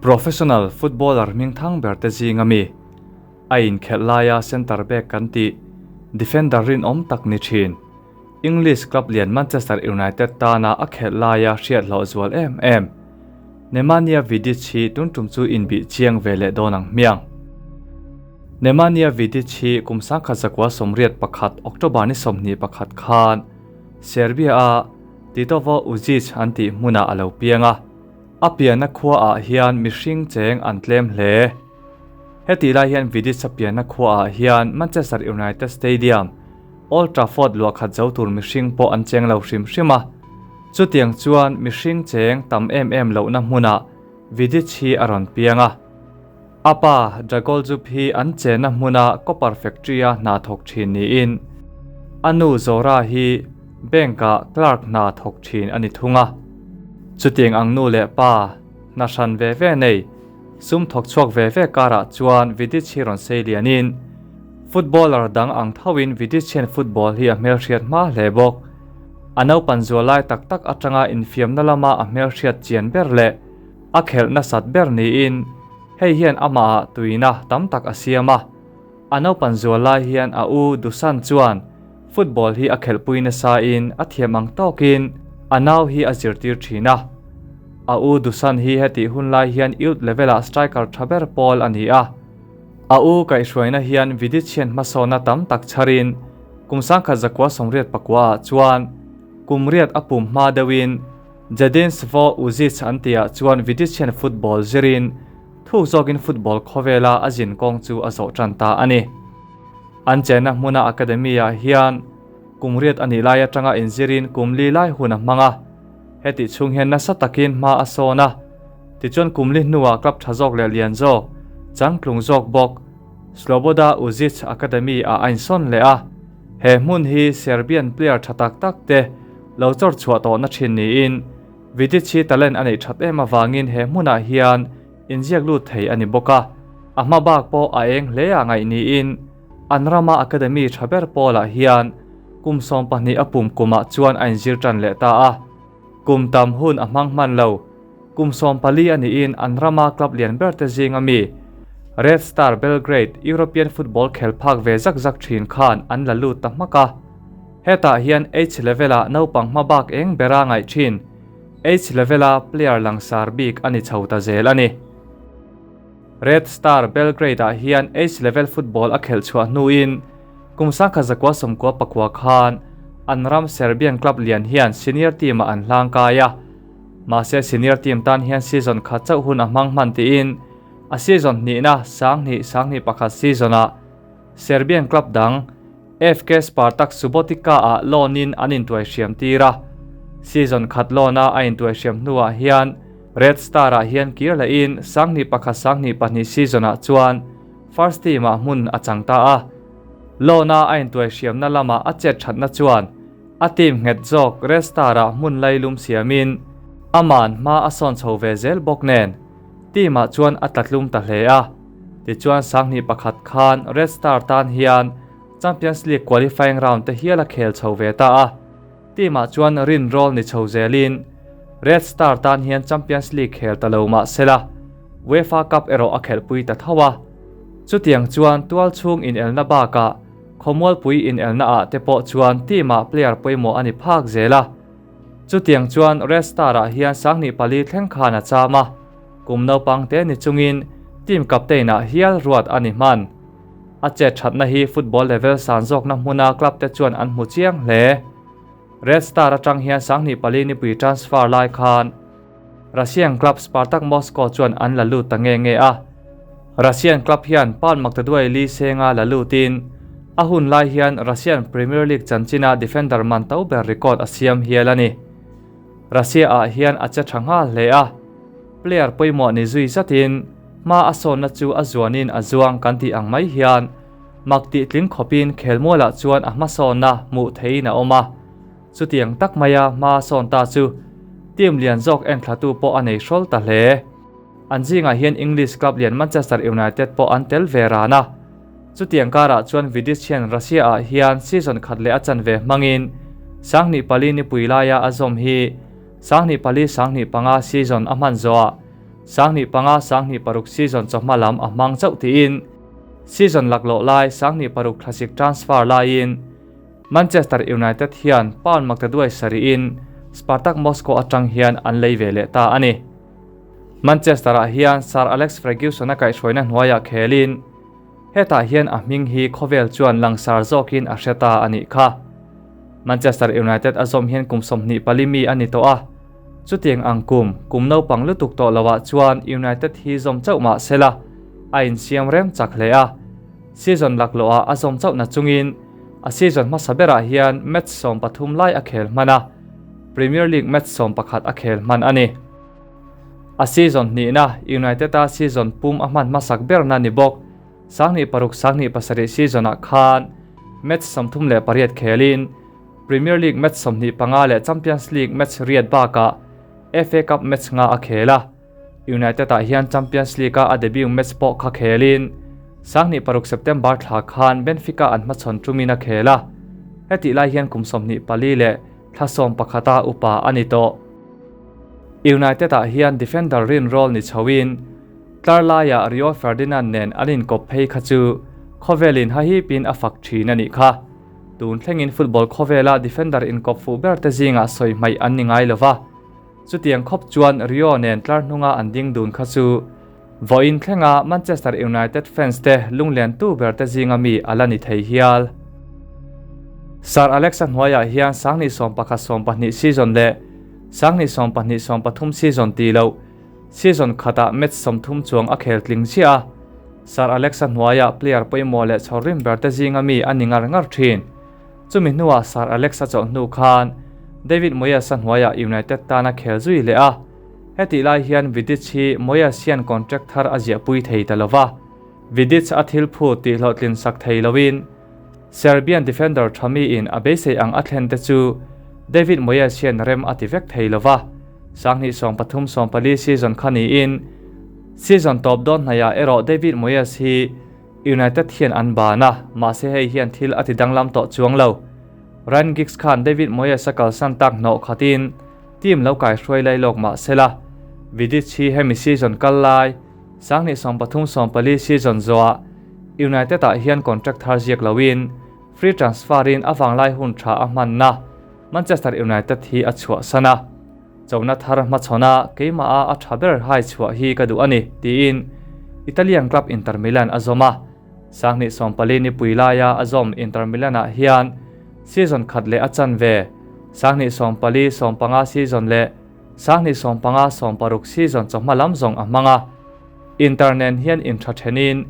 Professional footballer hmingthang ber te zinga mi, a inkhelh laia centre back kan tih, defender rinawm tak ni thin, English club lian Manchester United tana a khelh laia hriat hlawh zual em em, Nemanja Vidic hi tun tum chu inbih chiang ve leh dawn ang hmiang. Nemanja Vidic hi kum 1981 October ni 21 khan Serbia-a Titovo Uzic an tih hmunah a lo piang a. A pianna khuaah hian mihring cheng an tlem hle. Hetih lai hian Vidic a pianna khuaah hian Manchester United Stadium, Old Trafford luah khat zo tur mihring pawh an cheng lo hrim hrim a. Chutiang chuan mihring cheng tam em em lohna hmunah Vidic hi a rawn piang a. A pa Dragoljub hi an chenna hmuna copper factory-a hna thawk thin niin a nu Zora hi bank-ah clerk hna thawk thin a ni thung a. Chutiang ang nu leh pa hna hran ve ve nei, sum thawk chhuak ve ve karah chuan Vidic hi rawn sei lianin footballer dang ang thoin Vidic hian football hi a hmelhriat hma hle bawk. A naupan zual lai tak tak atanga infiamna lama a hmelhriat chian ber leh A khelh nasat ber niin hei hian amahah tuina tam tak a siam a. A naupan zual lai hian a u Dusan chuan football hi a khelhpui nasain a thiam ang tawkin a nau hi a zirtir thin a. A u Dusan hi hetih hun lai hian youth level-ah striker tha ber pawl a ni a. A u kaihhruaina hian Vidic hian hmasawnna tam tak chharin kum 1989 ah chuan kum riat a pum hma deuhin Jedinstvo Uzic an tihah chuan Vidic hian football zirin thuk zawkin football khawvela a zin kawng chu a zawh tan ta a ni. An chenna hmuna academy-ah hian kum riat a nih lai atanga inzirin kum li lai hun a hmang a, hetih chhung hian nasa takin hma a sawn a, tichuan kum li hnuah club tha zawk leh lian zawk, changtlung zawk bawk Sloboda Uzic Academy-ah a insawn leh a, he hmun hi Serbian player tha tak tak te Lo chawr chhuah tawhna thin niin Vidic hi talent a neih that em avangin he hmunah hian inziak lut thei a ni bawk a, a hma bak pawh a eng hle a ngaih niin an rama academy tha ber pawlah hian kum 12 a pum kumah chuan a inzir tan leh ta a, kum tam hun a hmang hman lo. Kum 14 a niin an rama club lian ber te zinga mi Red Star Belgrade European football khel phak ve zak zak thin khan an la lut ta hmak a. Hetah hian H level-ah naupang hma bak eng bera ngaih thin, H level-a player langsar bik a ni chho ta zel a ni. Red Star Belgrade-ah hian H level football a khelh chhuah hnuin kum 1999 khan an ram Serbian club lian hian senior team-ah an hlang kai a. Mahse senior team tan hian season khat chauh hun a hmang hman tiin a season hnihna 20 21 season-ah Serbian club dang FK Spartak Subotica-ah loan-in an intuai hriam tir a, season khat loan-a a intuai hriam hnuah hian Red Star-ah hian kir lehin 2001 2002 season-ah chuan first team-ah hmun a chang ta a. Loan-a a intuai hriamna lama a chet thatna chuan a team nghet zawk Red Star-ah hmun lailum siamin aman hma a sawn chho ve zel bawk nen team-ah chuan a tlatlum ta hle a. Tichuan 2001 khan Red Star tan hian Champions League qualifying round te hial a khel chho ve ta a, team ah chuan rin rawl ni chho zelin Red Star tan hian Champions League khel ta lo mah sela UEFA Cup erawh a khelhpui ta tho a. Chutiang chuan tual chhung inelna bakah khawmualpui inelna ah te pawh chuan team ah player pawimawh a ni phak zel a. Chutiang chuan Red Star ah hian 2004 thleng khan a cham a, kum naupang te ni chungin team captain ah hial ruat a ni hman. A chet thatna hi football level san zawkna hmuna club te chuan an hmu chiang hle. Red Star atang hian 2004 nipui transfer lai khan Russian club Spartak Moscow chuan an la lut ta nge nge a. Russian club hian Pan Maktaduai li senga la lutin a hun lai hian Russian Premier League chanchina defender man to ber record a siam hial a ni. Russia ah hian a che tha nghal hle a, player pawimawh ni zui zatin hma a sawnna chu a zuanin a zuang kan tih ang mai hian mak tih tling khawpin khelmualah chuan a hmasawnna hmuh theihin a awm a. Chutiang tak maia hma a sawn ta chu team lian zawk enthlatu pawh a nei hrawl ta hle. An zingah hian English club lian Manchester United pawh an tel ve ran a. Chutiang karah chuan Vidic hian Russia-ah hian season khat leh a chanve hmangin 2004 nipui laia a zawm hi 2004 2005 season a hman zawhah. 25 26 season chawhma lam a hmang chauh tiin season laklawh lai 26 thlasik transfer laiin Manchester United hian pound maktaduai sarihin Spartak Moscow atang hian an lei ve leh ta a ni. Manchester-ah hian Sir Alex Ferguson-a kaihhruaina hnuaiah khelin hetah hian a hming hi khawvel chuan langsar zawkin a hre ta a nih kha. Manchester United a zawm hian kum 24 mi a ni tawh a, chutiang ang kum, kum naupang lutuk tawh loah chuan United hi zawm chauh mah sela a insiam rem chak hle a. Season laklawhah a zawm chauh na chungin a season hmasa berah hian match 13 lai a khel hman a, Premier League match 11 a khel hman a ni. A season hnihna United-a season pum a hman hmasak berna ni bawk 26 27 season-ah khan match 38 khelin Premier League match 25 leh Champions League match riat bakah FA Cup match nga a khel a. United-ah hian Champions League-a a debut match pawh kha khelin 26 September thla khan Benfica an hmachhawn tumin a khel a, hetih lai hian kum 24 leh thla 11-a upa a ni tawh. United-ah hian defender rinrawl ni chhoin tlar laiah Rio Ferdinand nen an inkawp phei kha chu khawvelin hahipin a fak thin a nih kha. Tun thlengin football khawvela defender inkawp fuh berte zingah sawi hmaih an ni ngai lova. Chutiang khawp chuan Rio nen tlar hnunga an ding dun kha chu vawiin thlenga Manchester United fans te lungliantu ber te zinga mi a la ni thei hial. Sir Alex-a hnuaiah hian 2011 12 season leh 2012 13 season tih loh season khatah match 30 chuang a khel tling chiah a. Sir Alex-a hnuaiah player pawimawh leh chhawr rim ber te zinga mi a ni ngar ngar thin. Chumi hnuah Sir Alex-a chawlh hnu khan David Moyes-a hnuaiah United tan a khel zui leh a, hetih lai hian Vidic hi Moyes hian contract thar a ziahpui thei ta lo va, Vidic a thil phut tih hlawhtlin sak thei loin Serbian defender tha miin a beisei ang a thlen te chu David Moyes hian rem a ti vek thei lo va, 2013 14 season kha niin season tawp dawn hnaihah erawh David Moyes hi United hian an ban a, mahse hei hian thil a ti danglam tawh chuang lo. Ryan Giggs khan David Moyes a kalsan tak hnawh khatin team lo kaihruai lai lawk mah sela, Vidic hi hemi season kal lai, 2013 14 season zawhah United ah hian contract thar ziak loin free transfer in a vanglai hun tha a hmanna Manchester United hi a chhuahsan a. Chona thar hmachhawn keimah a a tha ber hai chhuah hi ka duh a ni, tiin Italian club Inter Milan a zawm a. 2014 nipui laia a zawm Inter Milan-ah hian season khat leh a chanve, 2014 15 season leh 2015 16 season chawhma lam zawng a hmang a. Inter nen hian intha thenin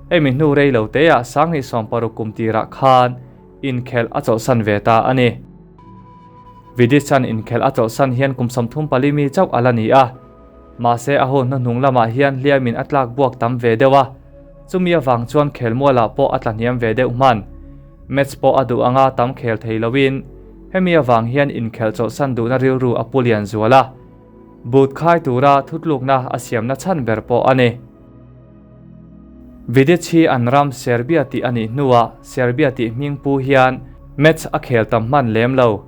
hemi hnu rei lo teah 2016 kum tirah khan inkhelh a chawlhsan ve ta a ni. Vidic-a'n inkhelh a chawlhsan hian kum 34 mi chauh a la ni a, mahse a hun hnuhnung lamah hian hliamin a tlak buak tam ve deuh a, chumi avang chuan khelmualah pawh a tlahniam ve deuh hman. Match pawh a duh anga tam khel thei loin hemi avang hian inkhelh chawlhsan duhna rilru a pu lian zual a, but khai tura thutlukna a siamna chhan ber pawh a ni. Vidic hi an ram Serbia tih a nih hnuah Serbia tih hming pu hian match a khel tam hman lem lo.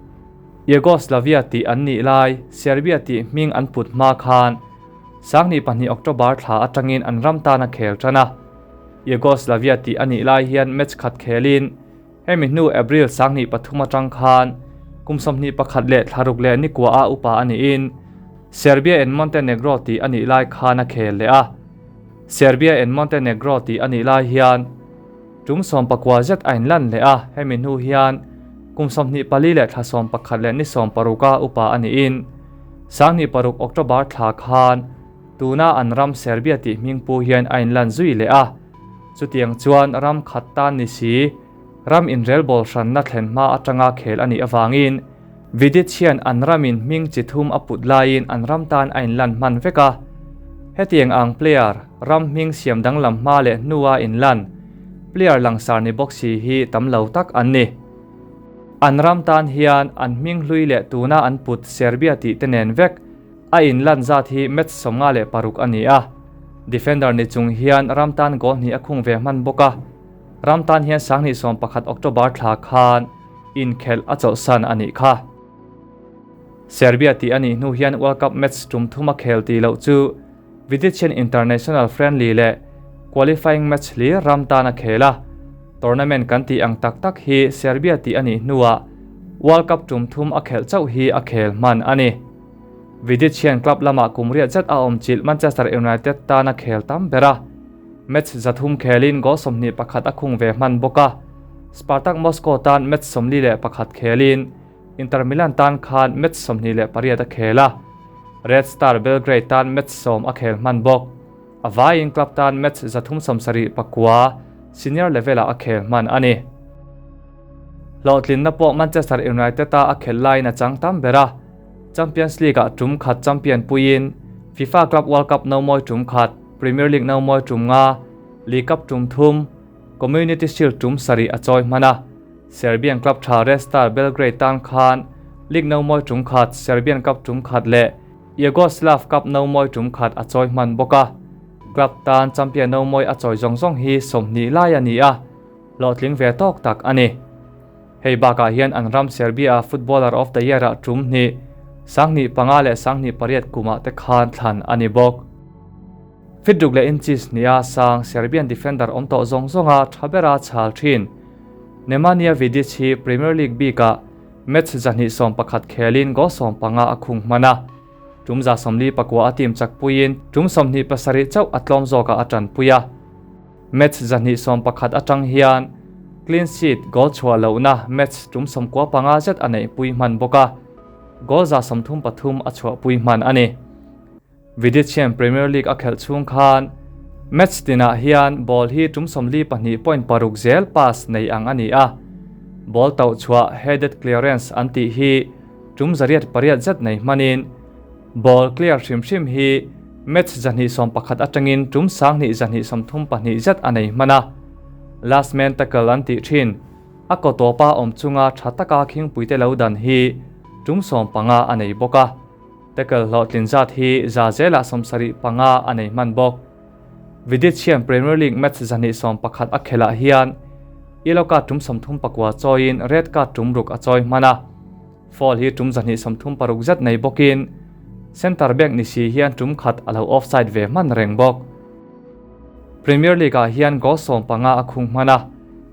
Yugoslavia tih an nih lai Serbia tih hming an put hma khan 22 October thla atangin an ram tan a khel tan a. Yugoslavia tih a nih lai hian match khat khelin hemi hnu April 23 atang khan kum 21 leh thla ruk leh ni kua a upa a niin Serbia and Montenegro tih a nih lai khan a khel leh a. Serbia and Montenegro tih a nih lai hian tum 14 zet a inlan leh a, hemi hnu hian kum 24 leh thla 11 leh ni 16 a upa a niin 26 October thla khan tuna an ram Serbia tih hming pu hian a inlan zui leh a. Chutiang chuan ram khat tan ni si ram inrelbawl hranna thlen hma atanga khel a nih avangin Vidic hian an ramin hming chi thum a put laiin an ram tan a inlan hman vek a. Hetiang ang player ram hming siam danglam hma leh hnua inlan player langsar ni bawk si hi tam lo tak an ni. An ram tan hian an hming hlui leh tuna an put Serbia tih te nen vek a inlan zat hi match 56 a ni a. Defender ni chung hian ram tan goal hnih a khung ve hman bawk a. Ram tan hian 21 October thla khan inkhelh a chawlhsan a nih kha. Serbia tih a nih hnu hian World Cup match tum thum a khel tih loh chu Vidic hian international friendly leh qualifying match hlir ram tan a khel a, tournament kan tih ang tak tak hi Serbia tih a nih hnuah World Cup tum thum a khelh chauh hi a khel hman a ni. Vidic hian club lamah kum riat zet a awm chilh Manchester United tan a khel tam ber a, match 300 khelin goal 21 a khung ve hman bawk a, Spartak Moscow tan match 41 khelin Inter Milan tan khan match 28 a khel a, Red Star Belgrade tan match 10 a khel hman bawk. A vaiin club tan match 379 senior level-ah a khel hman a ni. Hlawhtlinna pawh Manchester United-a a khelh laiin a chang tam ber a, Champions League-ah tum khat champion puiin FIFA Club World Cup no mawi tum khat, Premier League no mawi tum nga, League Cup tum thum, Community Shield tum sarih a chawi hman a. Serbian club tha Red Star Belgrade tan khan League no mawi tum khat, Serbian Cup tum khat leh Yugoslav Cup no mawi tum khat a chawi hman bawk a. Club tan champion no mawi a chawi zawng zawng hi 20 lai a ni a, hlawhtling ve tawk tak a ni. Hei bakah hian an ram Serbia-a Footballer of the Year-ah tum hnih, 2005 leh 2008 kumah te khan thlan a ni bawk. Fitruk leh inches hniha sang Serbian defender awm tawh zawng zawnga tha bera chhal thin. Nemanja Vidic hi Premier League bikah match 211 khelin goal 15 a khung hman a. Tum 49 a team chak puiin tum 27 chauh a tlawm zawkah a tanpui a. Match 211 atang hian clean sheet goal chhuah lohna match tum 95 zet a neih pui hman bawk a, goal 133 a chhuah pui hman a ni. Vidic hian Premier League a khelh chhung khan match tinah hian ball hi tum 42.6 zel pass nei ang a ni a, ball tauh chhuah headed clearance an tih hi tum 108 zet nei hmanin ball clear hrim hrim hi match 211 atangin tum 2232 zet a nei hman a, last man tackle an tih thin a kaw tawpa awm chunga tha taka khingpuite lo dan hi tum 15 a nei bawk a. Tackle hlawhtlin zat hi za zelah 75 a nei hman bawk. Vidic hian Premier League match 211 a khelhah hian yellow card tum 39 chawiin red card tum ruk a chawi hman a. Foul hi tum 236 zet nei bawkin centre back ni si hian tum khat a lo offside ve hman reng bawk. Premier League-ah hian goal 15 a khung hman a,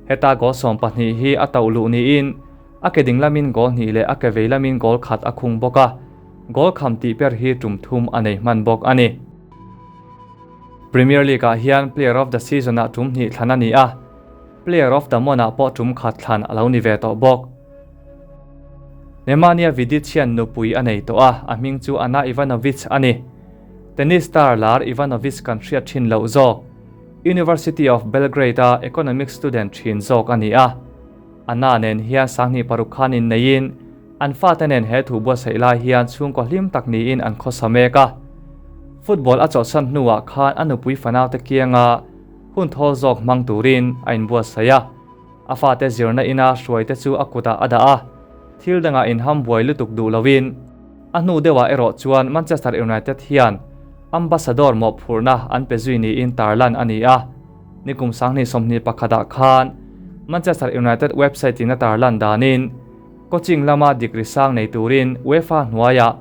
heta goal 12 hi a tauh luh niin a ke ding lamin goal hnih leh a ke vei lamin goal khat a khung bawk a, goal kham tih ber hi tum thum a nei hman bawk a ni. Premier League-ah hian Player of the Season-ah tum hnih thlan a ni a, Player of the Month-ah pawh tum khat thlan a lo ni ve tawh bawk. Nemanja Vidic hian nupui a nei tawh a, a hming chu Ana Ivanovic a ni. Tennis star lar Ivanovic kan hriat thin loh zawk, University of Belgrade-a economics student thin zawk a ni a. Ana nen hian 2006 khan inneiin an fate nen he thu buatsaih lai hian chhungkaw hlim tak niin an khawsa mek a. Football a chawlhsan hnuah khan a nupui fanaute kianga hun thawl zawk hmang turin a inbuatsaih a. A fate zirna ina hruaite chu a kutah a dah a, thil dangah inham buai lutuk duh loin a hnu deuhah erawh chuan Manchester United hian ambassador mawhphurhna an pe zui niin tarlan a ni a. Nikum 2021ah khan Manchester United website in a tarlan danin coaching lama degree sang nei turin UEFA hnuaiah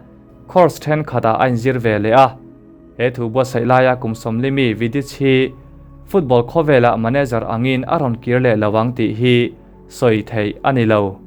course thenkhatah a inzir ve leh a. He thu buatsaih laia kum 40 mi Vidic hi football khawvelah manager angin a rawn kir leh lo ang tih hi sawi theih a ni lo.